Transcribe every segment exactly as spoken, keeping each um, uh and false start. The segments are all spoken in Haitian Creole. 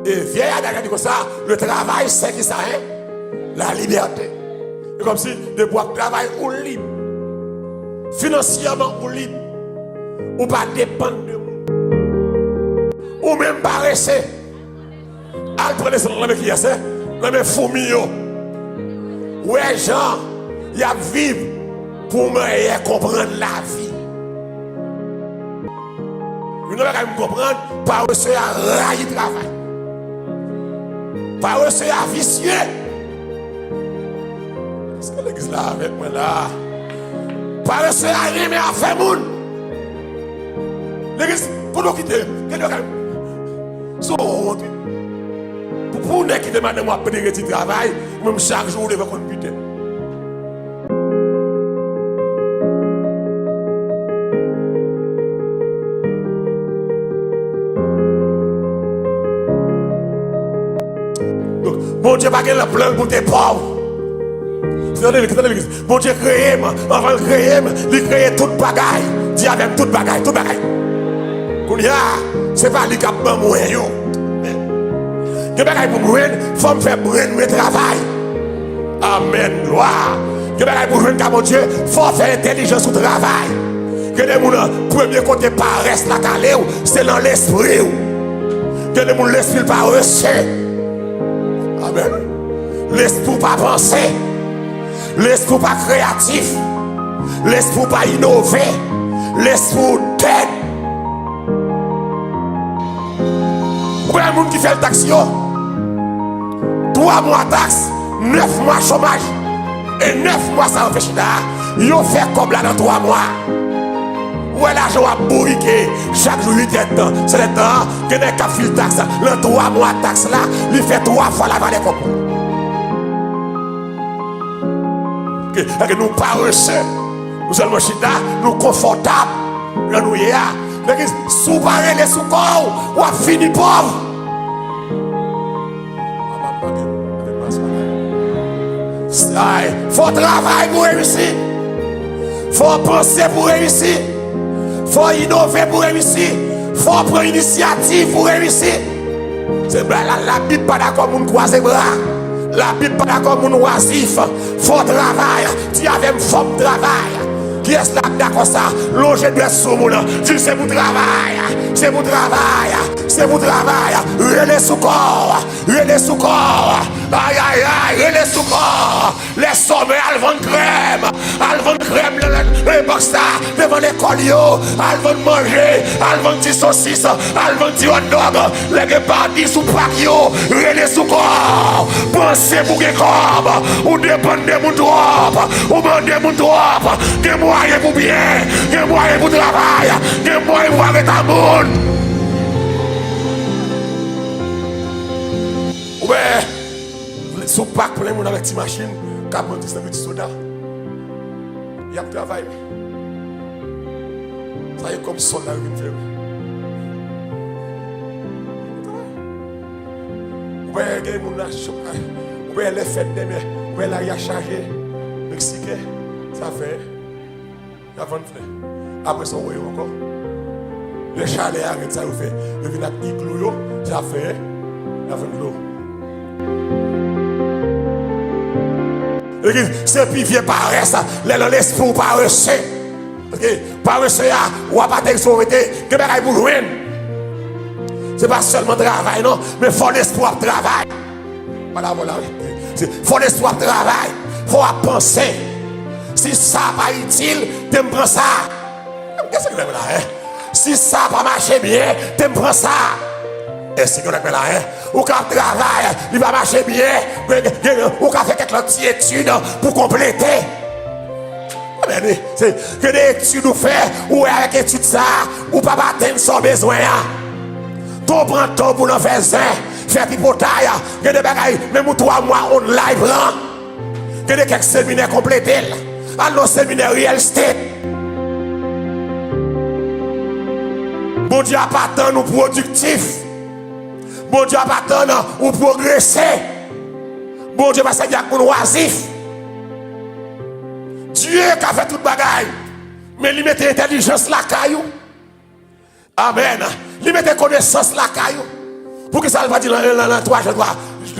E vyèy adaj la di konsa, le travail c'est ki sa, hein? La liberté. E kòmsi, depi w ap travay, ou lib. Finansyèman, ou lib. Ou pa depann de moun. Ou menm parese. Al pran lespri nan men kiyès, eh? Nan men foumi yo. Wè jan y ap viv pou w manyè konprann lavi. Youn nan bagay m konprann, parese a rayi travay. Parese a visye. Èske legliz la avèk mwen la? Parese a renmen afè moun. Legliz, kote w kite? Gen de bagay. Se yon wont, wi. Pou, pou nèg kite madanm w ap pede redi travay, ou menm chak jou ou leve konn piten. Donk, Bondye pa gen plan pou te pòv. Tande, tande, Bondye kreye m, anvan l kreye m, li kreye tout bagay. Di avè m, tout bagay, tout bagay. Kounye a, se pa li k ap ban mwen yo. Gen bagay pou m jwenn, fò m fè brenn mwen travay. Amèn, glwa. Gen bagay pou w jwenn ka Bondye, fò w fè entèlijans ou travay. Gen de moun, premye kote parès la k ale w, se nan lespri w. Gen de moun, lespri l parese. Amèn. Lespri w pa panse. Lespri w pa kreyatif. Lespri w pa inove. Lespri w dèd. Ou wè moun ki fè l taks yo? Twa mwa taks, nèf mwa chomaj, e nèf mwa sa yo fè chita a, yo fè kòb la nan twa mwa. Ou wè lajan w ap bourike chak jou uit èdtan, sèt èdtan an, gen nèg k ap fil taks nan twa mwa taks la, li fè twa fwa lavalè kòb. Paske nou parese, nou sèlman chita, nou konfòtab jan nou ye a. Legliz, si w pa rele sou kò w, w ap fini pòv. Ay, fò w travay pou w reyisi. Fò w panse pou w reyisi. Fò w inove pou w reyisi. Fò w pran inisyativ pou w reyisi. Se bagay la, Labib pa dakò moun kwaze bra. Labib pa dakò moun wazif. Fò w travay. Di avè m, fò m travay. Kiyès la ap dakò sa? Lonje dwèt sou moun nan. Di l se pou travay. Se pou travay. Se pou travay. Rele sou kò w. Rele sou kò w. Ay, ay, ay, rele sou kò w. Lè sòmè al vann krèm. Al vann krèm nan, nan epòk sa, devan lekòl yo. Al vann manje. Al vann ti sosis. Al vann ti hotdog. Lè gen pati sou pak yo, rele sou kò w. Panse pou gen kòb. Ou depann de moun twòp. Ou mande moun twòp. Gen mwayen pou byen. Gen mwayen pou travay. Gen mwayen pou pa ret a moun. Ou wè, sou pak plen moun avèk ti machin, k ap vann ti sann ti soda. Y ap travay, wi. Sa e kòb sòl la yo vin fè, wi. Ou wè gen moun nan chòk la. Ou wè lè fèt dèmen. Ou wè lari a chaje. Meksiken, sa fè. Y ap vann flè. Apre sa, ou wè yo ankò. Lè chalè a ret, sa yo fè. Yo vin ak iglo yo. Sa fè. Y ap vann dlo. Legliz, se pi vye parès, lè nan lespri w parese. Paske parese a, w ap ateri sou w rete, gen bagay pou jwenn. Se pa sèlman travay, non, men fò lespri w ap travay. Pa la, pa la, wi. Se, fò lespri w ap travay, fò w ap panse. Si sa pa itil, te m pran sa. Kisa ki la, hein? Si sa pa mache byen, te m pran sa. Èske w la, hein? Ou ka ap travay, li pa mache byen, ou ka fè kèk lòt ti etid pou konplete. Amèn, wi. Se, gen de etid ou fè, ou wè avèk etid sa, ou p ap atenn sa w bezwen an. Tan w pran tan w pou w nan fè zen, fè tripotay, gen de bagay, menm ou twa mwa online pran. Gen de kèk seminè konplete l. Al nan seminè real estate. Bondye ap atann ou pwodiktif. Bondye ap atann ou pwogrese. Bondye pa sèvi ak moun wazif. Dye ka fè tout bagay, men li mete entèlijans lakay ou. Amèn. Li mete konesans lakay ou. Poukisa l pa di nan, nan, nan twa Jan twa?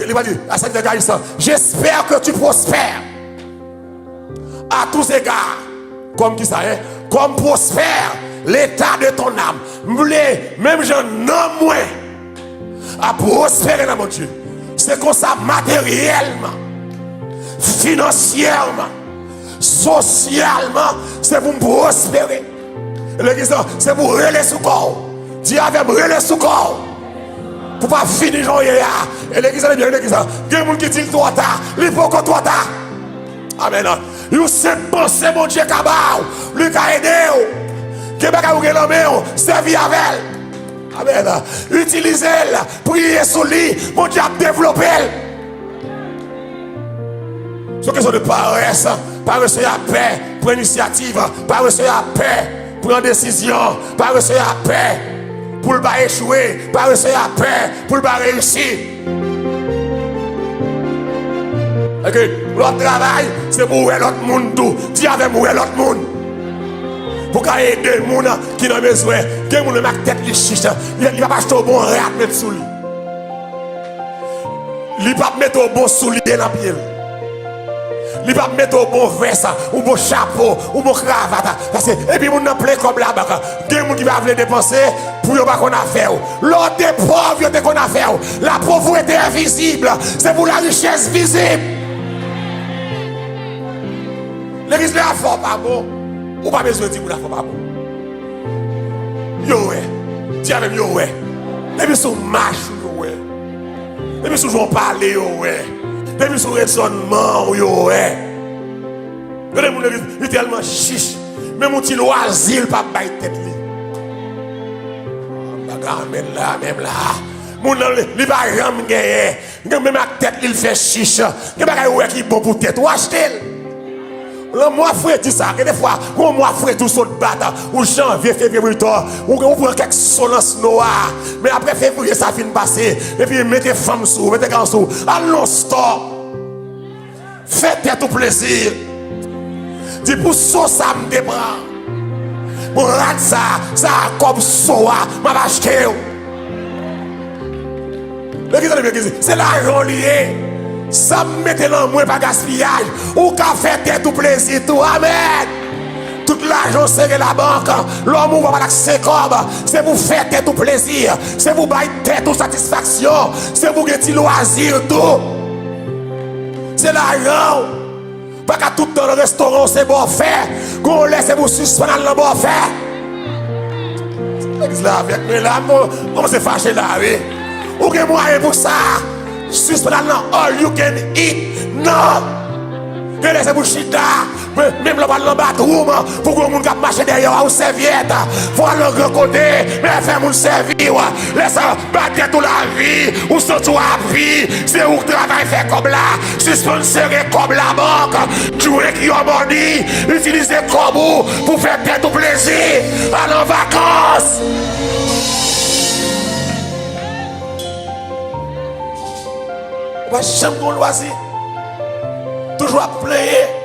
Li pa di, a sèvitè Gayis lan, j'espère que tu prospères à tous égards. Kòm kisa, en? Kòm prospère l'état de ton âme. M vle, menm jan nanm mwen ap pwospere nan Bondye, se konsa materyèlman, finansyèman, sosyalman, se pou m pwospere. Legliz lan, se pou w rele sou kò w. Di avè m, rele sou kò w. Pou pa fini jan w ye a. E legliz lan, ebyen, legliz lan. Gen moun ki di l twò ta. Li poko twò ta. Amèn. Yon senp panse Bondye ka ba w. Li ka ede w. Gen bagay ou gen nan men w. Sèvi avè l. Amèn. Itilize l. Priye sou li. Bondye ap devlope l. Se yon kesyon de parès. Parese a pè pran inisyativ. Parese a pè pran desizyon. Parese a pè pou l pa echwe. Parese a pè pou l pa reyisi. Ok, lè w ap travay, se pou w wè lòt moun tou. Di avè m, wè lòt moun. Pou w ka ede moun ki nan bezwen. Gen moun menm ak tèt li chich. Li, li p ap achte yon bon rad met sou li. Li p ap mete yon bon soulye nan pye l. Li p ap mete yon bon vès, yon bon chapo, yon bon kravat. Paske epi moun nan plen kòb labank. Gen moun ki pa vle depanse pou yo pa konn afè w. Lè w te pòv, yo te konn afè w. La pauvreté est visible. C'est pour la richesse visible. Legliz, lè afè w pa bon, ou pa bezwen di moun afè w pa bon. Yo wè. Di avè m, yo wè. Depi sou mach ou, yo wè. Depi sou jan w pale, yo wè. Depi sou rezònman w, yo wè. Gen de moun, li, li tèlman chich, menm yon ti lwazi, li p ap bay tèt li. M pa ka amèn la, menm la. Moun nan, li, li pa janm genyen. Gen menm ak tèt li, l fè chich. Gen bagay ou wè ki bon pou tèt ou, achte l. Nan mwa fredi sa, gen de fwa, gon mwa fredi ou sot bat, ou janvye, fevriye, pou tò, ou, ou pran kèk so nan sno a. Men apre fevriye sa fin pase, epi mete fanm sou ou, mete gason sou ou, al nan stò. Fè tèt ou plezi. Di pou so sa m te pran. Bon, rad sa, sa a kòb so a, m ap achte yo. Legliz, legliz, se lajan w li ye. Sa m mete nan mwen pa gaspiyaj. Ou ka fè tèt ou plezi tou. Amèn. Tout lajan w sere labank, lè w mouri w pa pale ak sen kòb. Se pou fè tèt ou plezi. Se pou bay tèt ou satisfaksyon. Se pou gen ti lwazi tou. Se lajan w. Pa ka tout tan nan restoran w se bòfè. Gon lè se pou sispann al nan bòfè. Legliz la avèk mwen la, m kòmanse fache la, wi. Ou gen mwayen pou sa. Sispann al nan all you can eat. Non. Gen lè se pou chita. Men, menm lè w pral nan bathroom, pou gon moun k ap mache dèyè w a, ou sèvyèt. Fò w al nan gran kote, men fè moun sèvi w. Lè sa, ba tèt ou lavi, ou santi w api, se ou k travay fè kòb la, sispann sere kòb labank, drink your money, itilize kòb ou pou fè tèt ou plezi, al an vakans. Ou pa janm gon lwazi, toujou ap plenyen,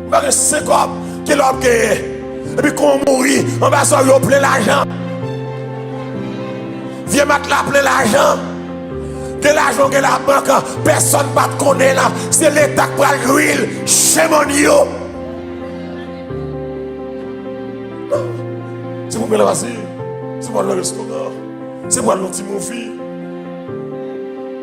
ou pa gen sen kòb, kilè w ap genyen, epi kon w mouri, anba zòrèy ou plen lajan. Vye matla plen lajan. Gen lajan w gen labank, pèsòn pa t konnen l. Se Leta k pral jwi l. Shame on you. Se pou mwen la pase. Se pou al nan restoran. Se pou al nan ti movie.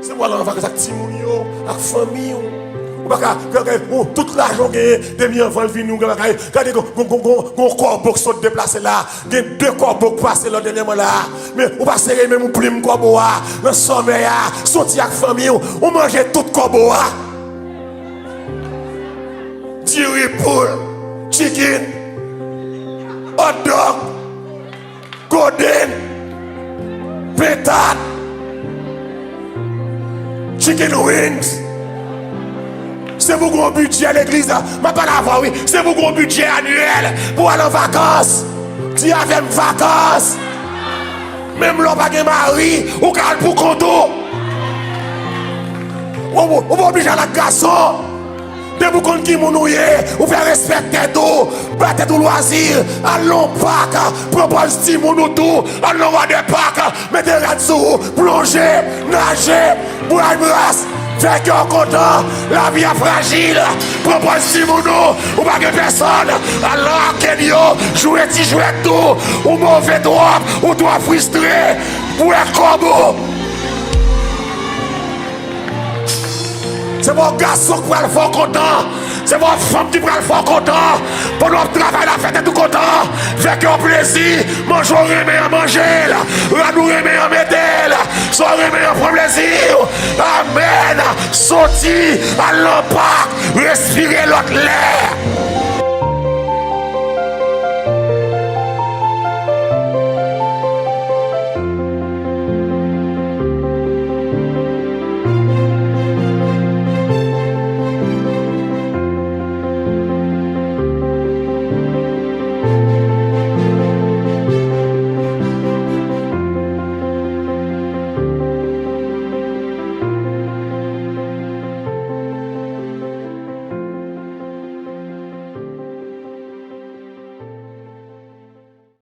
Se pou al an vakans ak timoun yo, ak fanmi w. Ou pa ka, gade, gade, ou, tout lajan w genyen, depi anvan l vini, ou gen bagay. Gade, gon, gon, gon, gon, gon kòbo k sot deplase la. Gen de kòbo k pase la dènyèman la. Men ou pa sere menm ou plim kòbo a. Nan sòmèy a, soti ak fanmi w, ou manje tout kòbo a. Diri poul, chicken, hot dog, kodenn, pentat, chicken wings. Se pou gon bidjè legliz la. M ap pale avè w, wi. Se pou gon bidjè anyèl pou al an vakans. Di avè m, vakans. Menm lè w pa gen mari, ou ka al pou kont ou. Ou, ou, ou pa oblije al ak gason. Depi w konn ki moun ou ye, ou fè respè tèt ou, ba tèt ou lwazi, al nan yon pak, pran pòz timoun ou tou, al nan Wade Pak, mete rad sou ou, plonje, naje, bwè bras, fè kè w kontan, lavi a frajil, pran pòz timoun ou, ou pa gen pèsòn, al nan Arcade yo, jwe ti jwèt tou, ou move twòp, ou twò fristre, bwè kòb ou. Se pa yon gason k pral fè w kontan. Se pa yon fanm ki pral fè w kontan. Pandan w ap travay la, fè tèt ou kontan. Fè kè w plezi. Manje w renmen an, manje l. Rad ou renmen an, mete l. Sa w renmen an, pran plezi w. Amèn. Soti, al nan pak, respire lòt lè.